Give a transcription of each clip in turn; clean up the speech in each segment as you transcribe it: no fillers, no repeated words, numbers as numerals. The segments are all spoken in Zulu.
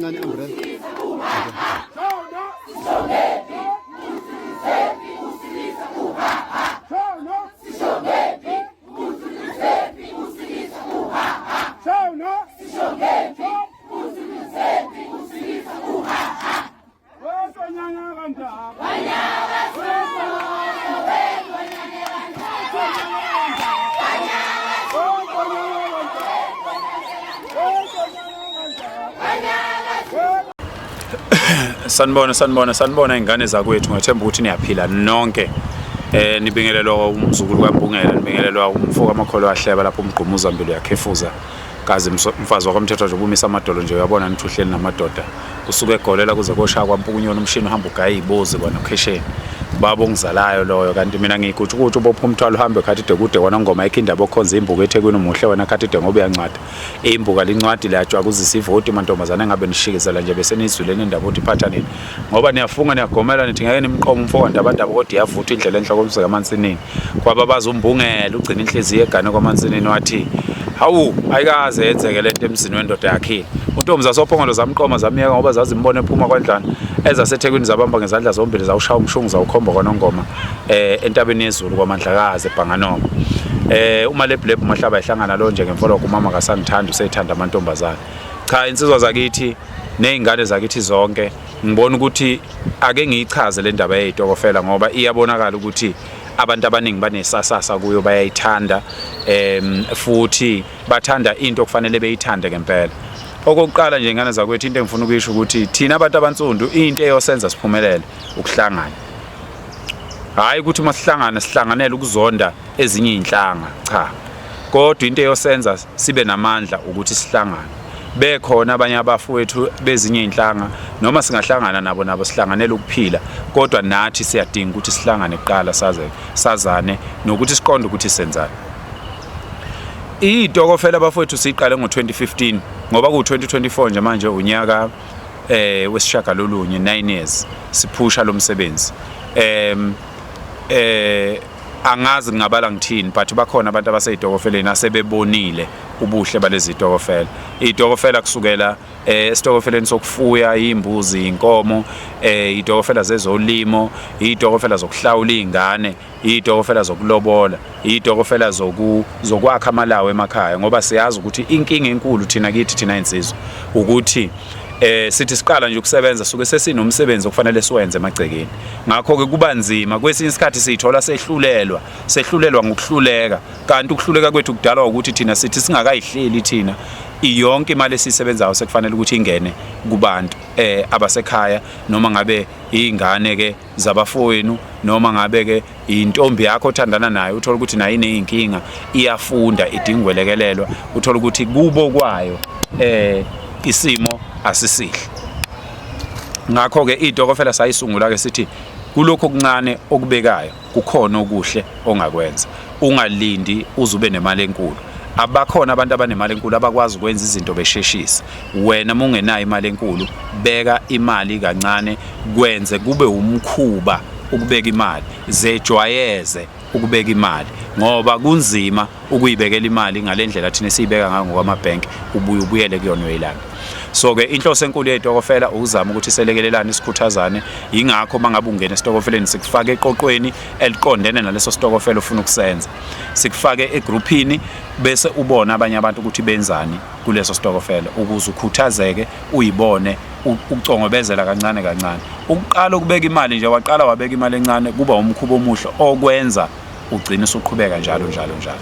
Kancane umbrella. Sanibona, sanibona, sanibona ingane zakwethu. Ngathemba ukuthi niyaphila nonke. Nibingelelwa umzukulu kaMbungela, nibingelelwa umfo kaMakholo wahleba lapho umgqumuza mbilo yakhefuza. Kazi mfazi wakwamthetho nje ubumisa amadolo nje, uyabona nithi uhleli namadoda. Usuke egolela kuze koshaya kwampukunyona umshini uhamba ugaya izibozi kwanokhesheni. Baba ongizalayo loyo, kanti mina ngiyigutshukutshu ubopha umthwalo uhambe khathide kude kwanongoma ayikho indaba okhonza imbuko eThekwini. Umuhle wena khathide ngoba uyancwada imbuka lincwadi liyajwakuzisa ivoti mantombazane engabe nishikizela nje bese nizwile nendaba ukuthi iphatha nini, ngoba niyafunga niyagomela nithi ngeke nimqome umfo kaNdabandaba, kodwa iyavutha indlela enhloko umzeka kaMansinini. Kwababaza uMbungela ugcina inhliziyo egane kwaMansinini, wathi hawu, ayikaze yenzeke lento emzini wendoda yakhile. Untombi zasoPhongolo zamqoma zamyeka ngoba zazimbona ephuma kwandlana. EzaseThekwini zabamba ngezandla zombili zawushaya umshungu zawukhomba kwaNongoma entabeni yezulu kwaMandlakazi eBhanganoma. Uma lebhlebhu mahlaba ehlangana lo nje ngemfoloko, umama kasangithanda usethanda amantombazane. Cha, insizwa zakithi nezingane zakithi zonke, ngibona ukuthi ake ngiyichaze le ndaba yeyitokofela ngoba iyabonakala ukuthi abantu abaningi banesasasa kuyo, bayayithanda futhi bathanda into okufanele beyithande ngempela. Okokuqala nje, ingane zakwethu, into engifuna ukuyisho ukuthi thina abantu abansundu into eyosenza siphumelele ukuhlangana. Hhayi ukuthi uma sihlangana sihlanganele ukuzonda ezinye iy'nhlanga, cha, kodwa into eyosenza sibe namandla ukuthi sihlangane. Bekhona abanye abafowethu bezinye iy'nhlanga, noma singahlangana nabo, nabo sihlanganele ukuphila, kodwa nathi siyadinga ukuthi sihlangane kuqala, saze sazane nokuthi siqonde ukuthi senzani. Iy'tokofela abafowethu siyiqale ngo-2015, ngoba ku-2024 nje manje unyaka wesishagalolunye, 9 years siphusha lo msebenzi. Angazi ngingabala ngithini, but bakhona abantu abasey'tokofeleni asebebonile ubuhle balezi tokofela. Iy'tokofela kusukela esitokofeleni sokufuya iy'mbuzi, iy'nkomo, iy'tokofela zezolimo, iy'tokofela zokuhlawula iy'ngane, iy'tokofela zokulobola, iy'tokofela zokwakha amalawu emakhaya, ngoba siyazi ukuthi inkinga enkulu thina kithi thina insizwa ukuthi sithi siqala nje ukusebenza suke sesinomsebenzi okufanele siwenze emagcekeni. Ngakho ke kuba nzima kwesinye isikhathi, siyithola sehlulelwa, sehlulelwa ngokuhluleka, kanti ukuhluleka kwethu kudalwa ukuthi thina sithi singakayihleli thina iyonke imali esiyisebenzayo sekufanele ukuthi ingene kubantu abasekhaya, noma ngabe ingane ke zabafowenu, noma ngabe ke intombi yakho othandana nayo, uthola ukuthi nayo ineyinkinga, iyafunda, idinga ukwelekelelwa, uthola ukuthi kubo kwayo isimo asisihle. Ngakho ke itokofela sayisungula ke sithi kulokho okuncane okubekayo kukhona okuhle ongakwenza, ungalindi uze ube nemali enkulu. Abakhona abantu abanemali enkulu abakwazi ukwenza izinto besheshisa. Wena uma ungenayo imali enkulu, beka imali kancane, kwenze kube umkhuba ukubeka imali, zejwayeze ukubeka imali, ngoba kunzima ukuyibekela imali ngale ndlela thina esiyibeka ngayo ngokwamabhenki, ubuye ubuyele kuyona uyilanda. So ke inhloso enkulu yey'tokofela ukuzama ukuthi selekelelane, sikhuthazane. Yingakho uma ngabe ungena esitokofeleni sikufake eqoqweni eliqondene naleso sitokofela ofuna ukusenza, sikufake egruphini, bese ubona abanye abantu ukuthi benzani kuleso sitokofela ukuze ukhuthazeke, uyibone ucongobezela kancane kancane. Ukuqala ukubeka imali nje, waqala wabeka imali encane, kuba umkhuba omuhle okwenza ugcine usuqhubeka njalo njalo njalo.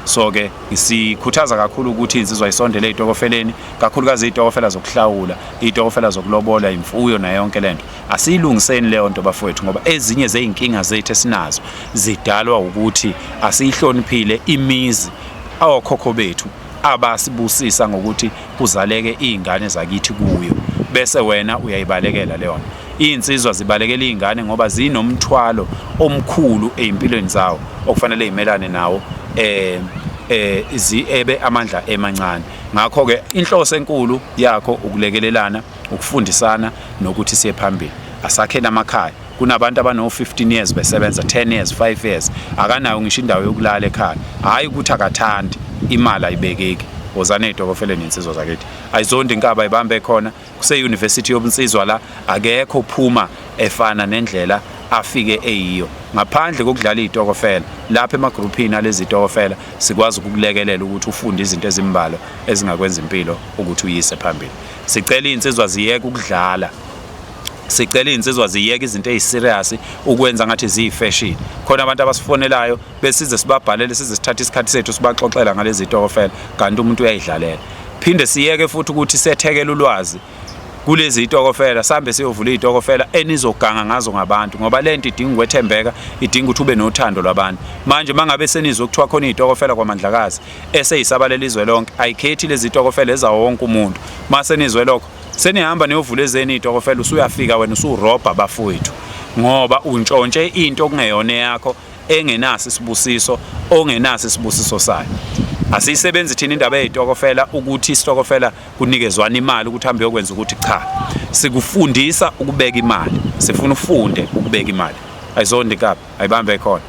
So ke sikhuthaza kakhulu ukuthi insizwa isondele ey'tokofeleni, kakhulukazi iy'tokofela zokuhlawula, iy'tokofela zokulobola, imfuyo nayo yonke lento. Asiyilungiseni leyo nto bafowethu, ngoba ezinye zey'nkinga zethu esinazo zidalwa ukuthi asiyihloniphile imizi okhokho bethu abasibusisa ngokuthi kuzaleke iy'ngane zakithi kuyo, bese wena uyayibalekela leyo nto. Iy'nsizwa zibalekela iy'ngane ngoba zinomthwalo omkhulu ey'mpilweni zawo okufanele y'melane nawo, ebe amandla emancane. Ngakho-ke inhloso enkulu yakho ukulekelelana, ukufundisana nokuthi siye phambili. Asakheni amakhaya. Kunabantu abano-15 years besebenza, 10 years, 5 years, akanayo ngisho indawo yokulala ekhaya. Hhayi ukuthi akathandi, imali ayibekeki. Wozani ey'tokofeleni insizwa zakithi. Ayizondi inkaba ibambe khona. Kuse-university yobunsizwa la, akekho phuma efana nendlela afike eyiyo. Ngaphandle kokudlala iy'tokofela, lapha emagruphini alezi tokofela sikwazi ukukulekelela ukuthi ufunde izinto ezimbalwa ezingakwenza impilo ukuthi uyise phambili. Sicela iy'nsizwa ziyeke ukudlala. Sicela iy'nsizwa ziyeke izinto ey'serious ukwenza ngathi ziyi-fashion. Khona abantu abasifonelayo besize sibabhalele, size sithathe isikhathi sethu sibaxoxela ngalezi tokofela, kanti umuntu uyayidlalela. Phinde siyeke futhi ukuthi sethekele ulwazi kulezi itokofela, sihambe siyovula iy'tokofela enizoganga ngazo ngabantu, ngoba le nto idinga ukwethembeka, idinga ukuthi ube nothando lwabantu. Manje uma ngabe senizwe kuthiwa khona iy'tokofela kwaMandlakazi eseyisabalela izwe lonke, ayikhethi lezi tokofela ezawo wonke umuntu. Uma senizwe lokho, senihamba niyovula ezeni iy'tokofela, usuyafika wena usurobha abafowethu ngoba untshontshe into okungeyona eyakho, engenaso isibusiso, ongenaso isibusiso sayo. Asiyisebenzi thina indaba yey'tokofela ukuthi isitokofela kunikezwana imali ukuthi hambe yokwenza ukuthi, cha, sikufundisa ukubeka imali, sifuna ufunde ukubeka imali. Ayizondi kabi, ayibambe khona.